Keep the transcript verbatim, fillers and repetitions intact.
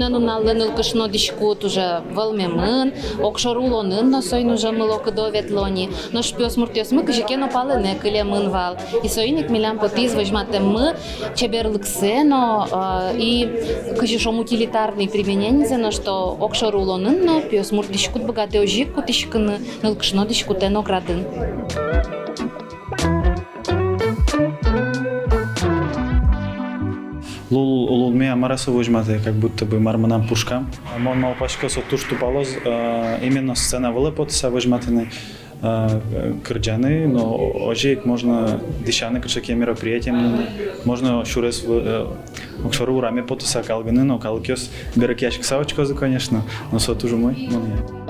Нуналлы нылкышно дӥськут уже вӧлмемын, огшоры улонын но соин уже мылокыдо ветло ни. Нош пиосмуртъёсмы кызьы ке но палэнэ кылемын вал. И соин ик милям потӥз возьматэммы чеберлыксэ но, э, и, кызьы шуом, утилитарный примененизэ но, что огшоры улонын но пиосмурт дӥськут быгатэ озьы ик кутӥськыны нылкышно дӥськутэн ог радын. Лул, лулме-а, мар-а со возьматэ, как будто бы мар мынам пушкам. Мон малпасько, со туж тупалоз, э, именно сцена вылэ потыса возьматыны, э, кырӟаны, но озьы ик можно дӥсяны кыӵе ке мероприятие мыныны, можно сюрес вы-, э, огшоры ураме потыса калгыны, но калыкъёс берыкъяськыса учкозы, конечно, но со туж умой, мон я.